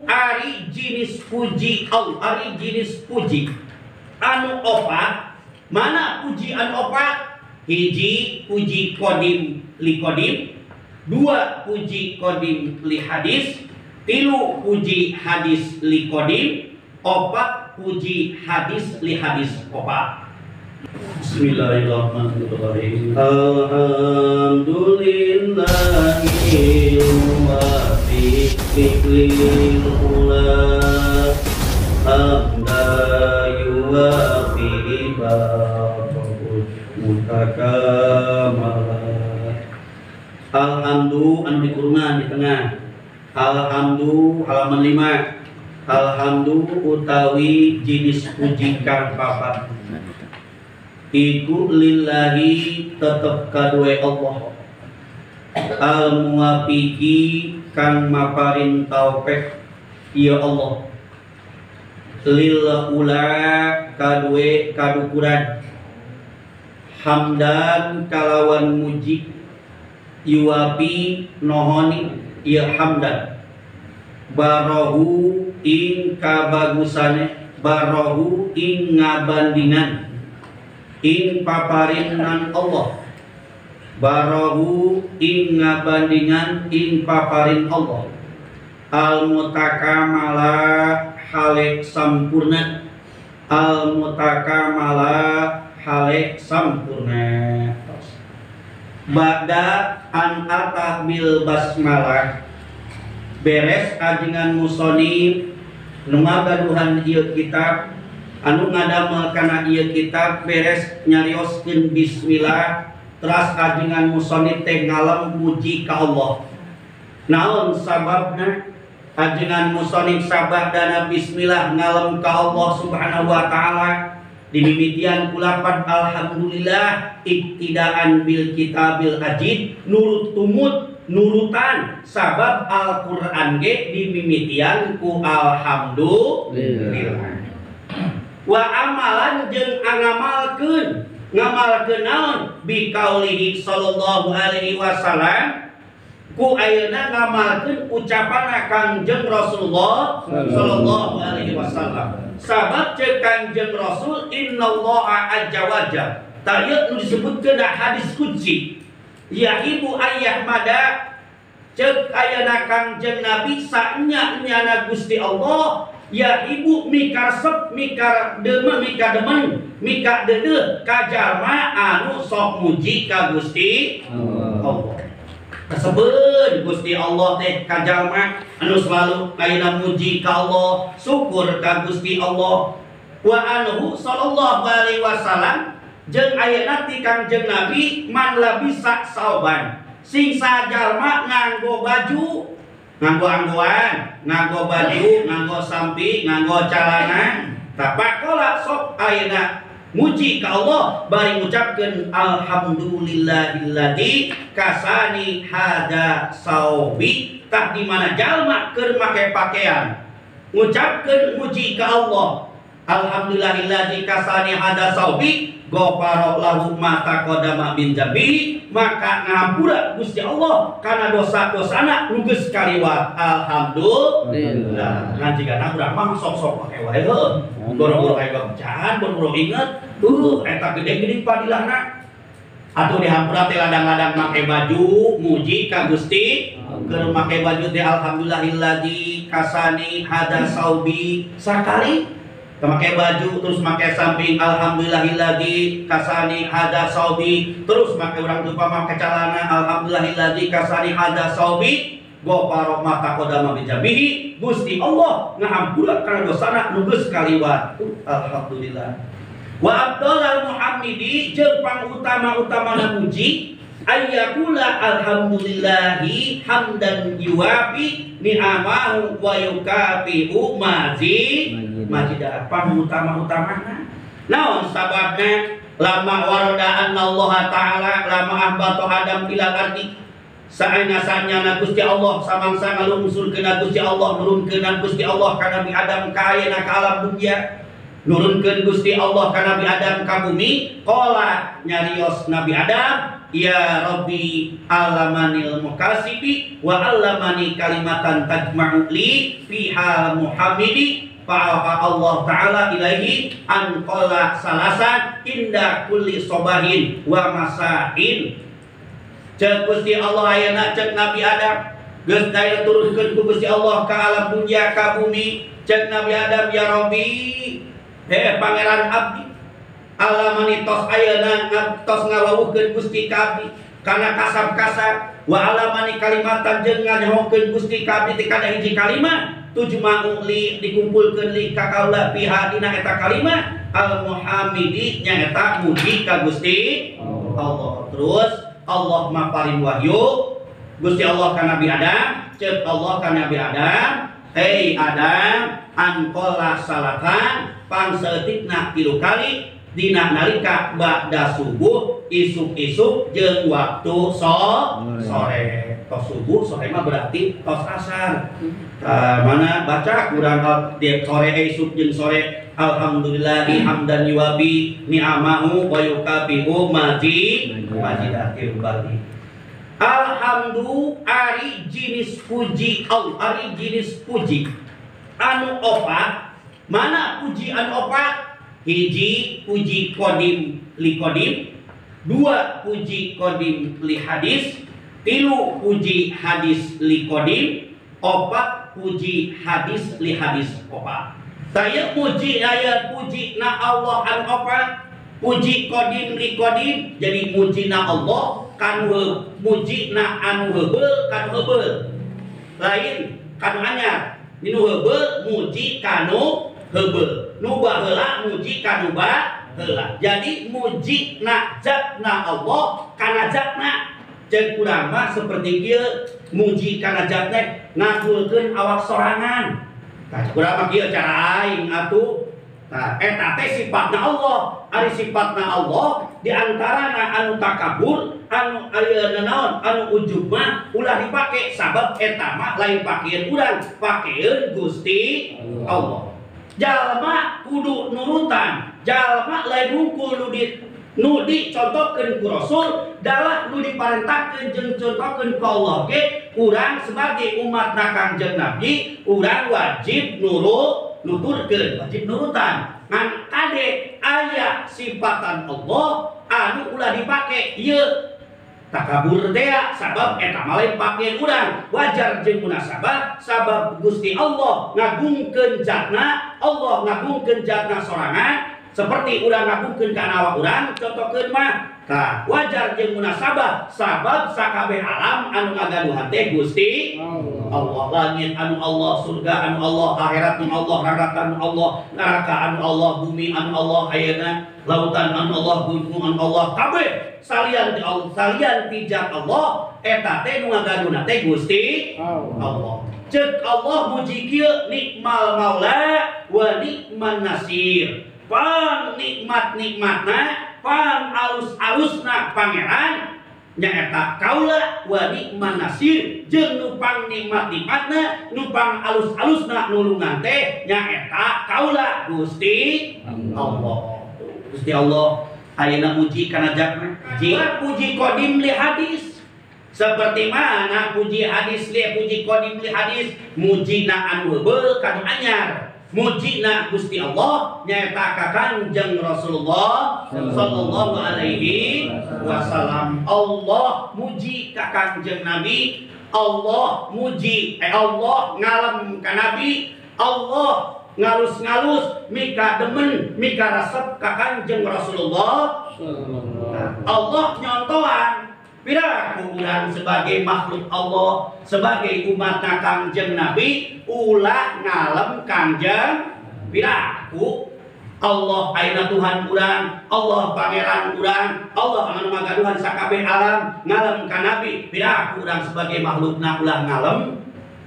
Ari jenis puji Allah, ari jenis puji anu opat, mana puji anu opat? Hiji puji kodim li kodim, dua puji kodim li hadis, tilu puji hadis li kodim, opat puji hadis li hadis opat. Bismillahirrahmanirrahim. Alhamdulillahil muwaffiq lil ula hamda yuwafi ba'dahu mutakamala. Alhamdu anu dikurungan di tengah. Alhamdu halaman 5. Alhamdu utawi jenis puji kang papat. Iku lillahi tetep kaduwe Allah. Al muwafiqi kang maparin taufik ya Allah. Lil ula kaduwe kadukuran. Hamdan kalawan muji yuwafi nohoni ya hamdan. Barohu ing kabagusane, barohu ing ngabandingan ing paparinan Allah, barohu ing ngabandingan ing paparin Allah. Al mutakamala hale sampurna, al mutakamala hale sampurna. Ba'da an atah bil basmalah, beres ajengan musonif nu ngagaduhan ieu kitab, anu ngadamel kana ieu kitab beres nyarioskeun bismillah, teras ajengan musonif teh ngalem puji ka Allah. Naon sababna ajengan musonif sabadana bismillah ngalem ka Allah subhanahu wa ta'ala? Dimimitian kulapan alhamdulillah iktidaan bil kitabil ajid, nurut tumut nurutan sabab Al-Qur'an ge dimimitian ku alhamdulillah. Wa amalan jeung ngamalkeun, ngamalkeun naon? Bi kaulihi sallallahu alaihi wasallam, ku ayeuna ngamalkeun ucapan Kangjeng Rasulullah sallallahu alaihi wasallam. Sabab ceuk Kangjeng Rasul innallaha azza wajalla, tah ieu nu disebutkeun hadis qudsi, ya ibu ayah mada ceuk ayeuna Kangjeng Nabi saenya nyana Gusti Allah, ya ibu mikaresep mikar demen mika demen mika deudeuh ka jalma anu sok muji ka Gusti Allah. Kasebeun Gusti Allah teh ka jalma anu selalu ayeuna muji ka Allah, syukur ka Gusti Allah. Wa anhu sallallahu alaihi wasallam jeung ayeuna ti Kangjeng Nabi man labisa sauban, sing sajalma nganggo baju, nganggo anggoan, nganggo baju, nganggo sampi, nganggo calana, tapakola sok ayeuna muji ka Allah bari ngucapkeun alhamdulillahilladzi kasani hada saubi. Tah di mana jalma keur make pakaian ngucapkeun muji ka Allah, alhamdulillahilladzi kasani hada saubi ghafara lahu ma taqaddama min dzambi, maka ngampura Gusti Allah kana dosa-dosana nu geus kaliwat. Alhamdulillah. Ngan jigana urang mah sok-sok make wae heuh, boro-boro aya bacaan, boro-boro inget, eta gede-gede padilahna. Atuh dihampura teh ladang-ladang make baju muji ka Gusti, keur make baju teh alhamdulillahilladzi kasani hada saubi sakali make baju, terus make samping alhamdulillahilladzi kasani hada saubi, terus make urang lupa make calana alhamdulillahilladzi kasani hada saubi ghafara ma taqaddama min dzambihi, Gusti Allah ngahampura kana dosana nu geus kaliwat. Alhamdulillah. Wa abdalal muhammidi jeung pangutama-utamana muji ayyakula alhamdulillahi hamdan yuwafi ni'amahu wa yukafi'u mazi majidah. Pangutama-utamana naon sababna? Lama warada annallaha ta'ala lama ahbata adam ilal ardi, saena sanyana Gusti Allah samangsa ngalungsurkeun Gusti Allah, nurunkeun Gusti Allah ka Nabi Adam ka ayeuna ka alam dunya, nurunkeun Gusti Allah ka Nabi Adam ka bumi, qala nyarios Nabi Adam ya Rabbi alamanil mukasibi wa alamani kalimatan tajma'u li fiha muhammidi fa'afa Allah ta'ala ilaihi an qala salasan inda kulli sobahin wa masain. Cek Gusti Allah ayeuna cek Nabi Adam geus daya turunkeun ku Gusti Allah ka alam dunya ka bumi. Cek Nabi Adam ya Rabbi pangeran abdi alamani tos ayeuna tos ngawawuhkeun Gusti ka abdi kana kasab-kasab wa alamani kalimatan jeung nganyahokeun Gusti ka abdi ti kana hiji kalimat tujma'u li dikumpulkeun li ka kaula piha dina eta kalimat al muhammidi nyaeta muji ka Gusti Allah. Terus Allah maparin wahyu Gusti Allah ka Nabi Adam, cek Allah ka Nabi Adam, hei Adam, anqala salatan pangsaeutikna 3 kali dina nalika ba'da subuh isuk-isuk jeung waktu sore. Tos subuh sore mah berarti tos asar. Mana baca kurang sore isuk jeung sore alhamdulillahi hamdan yuwabi ni'amahu wa yukafi'u majidatil bali. Alhamdulillah ari jenis puji Allah, ari jenis puji anu opat. Mana puji anu opat? Hiji puji kodim li kodim, dua puji kodim li hadis, tilu puji hadis li kodim, opat puji hadis li hadis opat. Saya puji ayat puji na Allah anu opat, puji kodim li kodim, jadi muji na Allah kanu muji na anu heubeul kanu heubeul lain kanu anyar nu heubeul muji kanu heubeul nu baheula muji kanu baheula. Jadi muji na zatna Allah kana zatna. Ceuk urang mah seperti kieu muji kana zatna ngakulkeun awak sorangan. Tah ceuk urang mah kieu cara aing atuh. Tah eta teh sifatna Allah. Ari sifatna Allah di antarana anu takabur anu ayeuna naon anu ujub mah ulah dipake sabab eta mah lain pakeun urang, pakeun Gusti Allah. Jalma kudu nurutan, jalma lain hungkul nu dicontohkeun ku Rasul, dalah nu diparentahkeun jeung contohkeun ku Allah ge urang sebagai umat Kangjeng Nabi urang wajib nuturkeun, wajib nurutan. Ngan kade aya sifatan Allah anu ulah dipake ieu takabur teh sabab eta mah lain pakeun urang, wajar jeung munasabah sabab Gusti Allah ngagungkeun zatna, Allah ngagungkeun zatna sorangan seperti urang ngagungkeun kana awak urang contohkeun mah. Tah wajar jeung munasabah sabab sakabeh alam anu ngagaduhan teh Gusti Allah, langit anu Allah, surga anu Allah, akhirat anu Allah, neraka anu Allah, neraka anu Allah, bumi anu Allah, ayeuna lautan anu Allah, gunung anu Allah, kabeh salian ti Allah, salian ti zat Allah eta teh nu ngagaduna teh Gusti Allah. Ceuk Allah muji kieu nikmal maula wa nikman nasir. Pang nikmat-nikmatna, pang alus-alusna pangeran nyaeta kaula wa nikman nasir jeung nu pang nikmat-nikmatna, nu pang alus-alusna nulungan teh nyaeta kaula Gusti Allah. Gusti Allah ayeuna muji kana zatna. Puji kodim li hadis. Seperti mana puji hadis li puji kodim li hadis, mujina anu heubeul kanu anyar. Mujina Gusti Allah nyaeta ka Kangjeng Rasulullah sallallahu alaihi wasallam. Allah muji ka Kangjeng Nabi, Allah muji Allah ngalem ka Nabi, Allah ngalus-ngalus mika demen mika resep ka Kangjeng Rasulullah. Allah nyontohan piraku urang sebagai makhluk Allah, sebagai umat Kangjeng Nabi ulah ngalem Kangjeng piraku. Allah ayeuna Tuhan urang, Allah pangeran urang, Allah anu magaduhan sakabeh alam ngalem ka Nabi, piraku urang sebagai makhlukna ulah ngalem.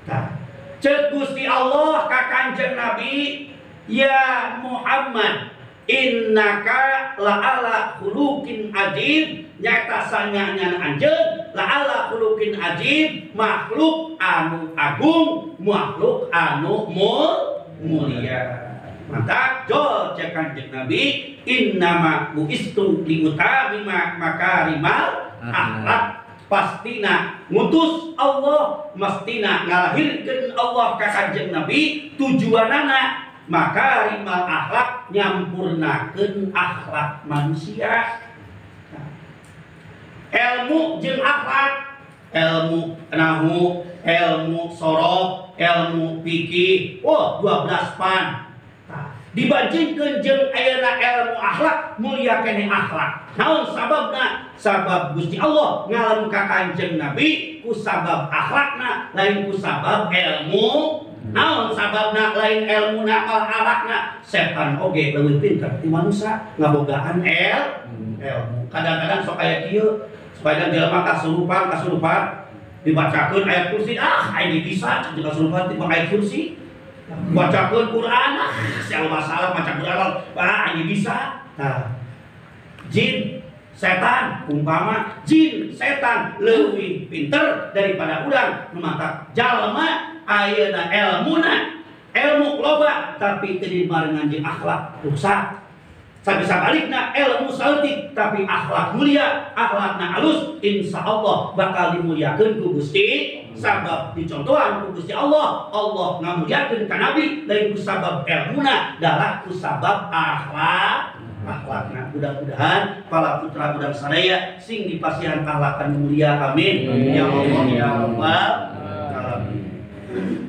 Tah ceuk Gusti Allah ka Kangjeng Nabi, ya Muhammad innaka la'ala khuluqin ajib, nyata sanyanya anjeun la'ala khuluqin ajib, makhluk anu agung, makhluk anu mulia. Maka jol cek Kangjeng Nabi, innama buistu liutamima makarimal Akhlak. Pastina ngutus Allah, mastina ngalahirkeun Allah ka Kanjeng Nabi tujuanana makarimal akhlak nyampurnakeun akhlak manusia. Ilmu jeung akhlak, ilmu nahwu, ilmu sorof, ilmu fikih, oh 12 pan. Dibandingkeun jeung ayeuna ilmu akhlak, mulia keneh akhlak. Naon sababna? Sabab Gusti Allah ngalem ka Kanjeng Nabi ku sabab akhlakna, lain ku sabab ilmu. Naon sababna lain ilmuna akhlakna? Setan oge leuwih pinter ti manusia ngabogaan ilmu. Kadang-kadang sok aya kieu, supaya jelema kasurupan dibacakeun ayat kursi, ah aing bisa cek kasurupan tiba ayat kursi. Bacakeun Quran, ah siapa masalah baca Quran, ah ini bisa. Nah, jin, setan, umpama jin, setan leuwih pinter daripada urang nu matak jalma ayeuna elmuna, elmu loba tapi teu dibarengan jeung akhlak rusak. Sabisa balikna ilmu saeutik tapi akhlak mulia, akhlakna alus, insyaallah bakal dimuliakeun ku Gusti. Sabab dicontohan ku Gusti Allah, Allah ngamuliakeun ka Nabi lain ku sabab ilmuna, dalah ku sabab akhlak. Akhlakna mudah-mudahan para putra urang sadaya sing dipasihan akhlak anu mulia, amin. Ya Allah ya Rabbal alamin.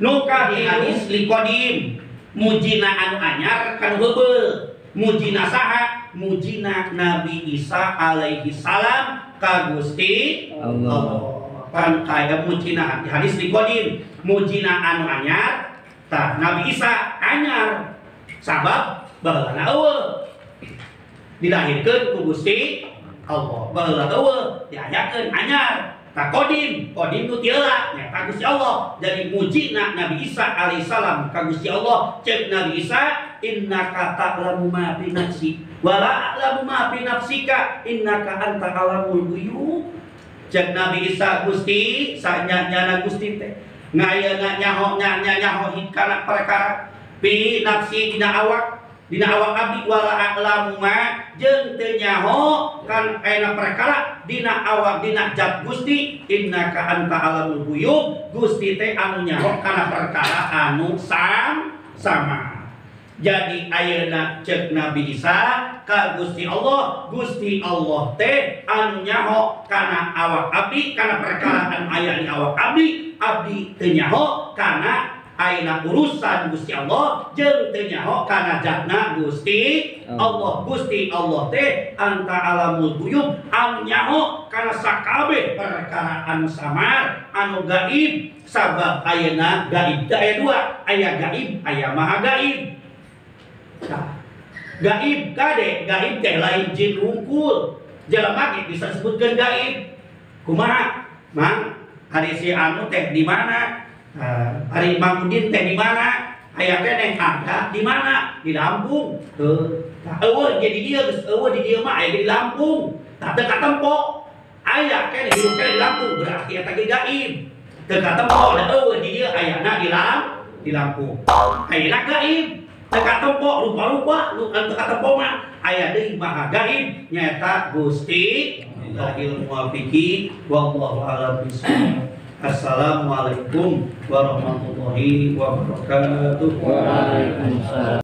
Nu ka hadis liqadim mujina anu anyar kan heubeul. Mujina saha? Mujina Nabi Isa alaihi salam ka Gusti Allah. Pan kaya mujina di hadis liqadim mujina anu anyar tah Nabi Isa anyar sabab baheulana eueuh dilahirkeun ku Gusti Allah, baheula eueuh diayakeun anyar. Tah qadim, qadim nu tiheula nyaeta Gusti Allah. Jadi mujina Nabi Isa alaihi salam ka Gusti Allah, ceuk Nabi Isa innaka ta'lamu ma fi nafsi wa la a'lamu ma fi nafsika innaka anta alamul ghuyub. Ceuk Nabi Isa, Gusti sanyana Gusti teh ngayeuna nyaho nyaho hikana perkara fi nafsi dina awak abdi wala a'lamu ma jeung teu nyaho kan ayeuna perkara dina awak dina jat Gusti innaka anta alamul ghuyub. Gusti teh anu nyaho kana perkara anu sama. Jadi ayeuna ceuk Nabi Isa ka Gusti Allah, Gusti Allah teh anu nyaho kana awak abdi kana perkara anu aya di awak abdi, abdi teu nyaho kana ayeuna urusan Gusti Allah jeung teu nyaho kana jatna Gusti Allah. Gusti Allah teh anta alamul ghuyub anu nyaho kana sakabeh perkara anu samar anu gaib. Sabab ayeuna gaib teh aya dua, aya gaib aya maha gaib. Nah, gaib kade, gaib teh lain jin hungkul. Jelema ge bisa disebutkeun gaib. Kumaha? Mang, hari si anu teh di mana? Hari Mang Udin teh di mana? Aya keneh ada di mana? Di Lampung. Heuh. Eueuh ge di dieu geus eueuh di dieu mah aya di Lampung. Tah teu katempo. Aya keneh hirup keneh di Lampung berarti eta ge gaib. Teu katempo da eueuh di dieu ayana di Lampung. Ayeuna gaib. Teu katempo rupa-rupa nu teu katempo mah aya deui maha gaib nyaeta Gusti Allahil muwafiqi wallahu a'lam bishawab. Assalamualaikum warahmatullahi wabarakatuh. Waalaikumsalam.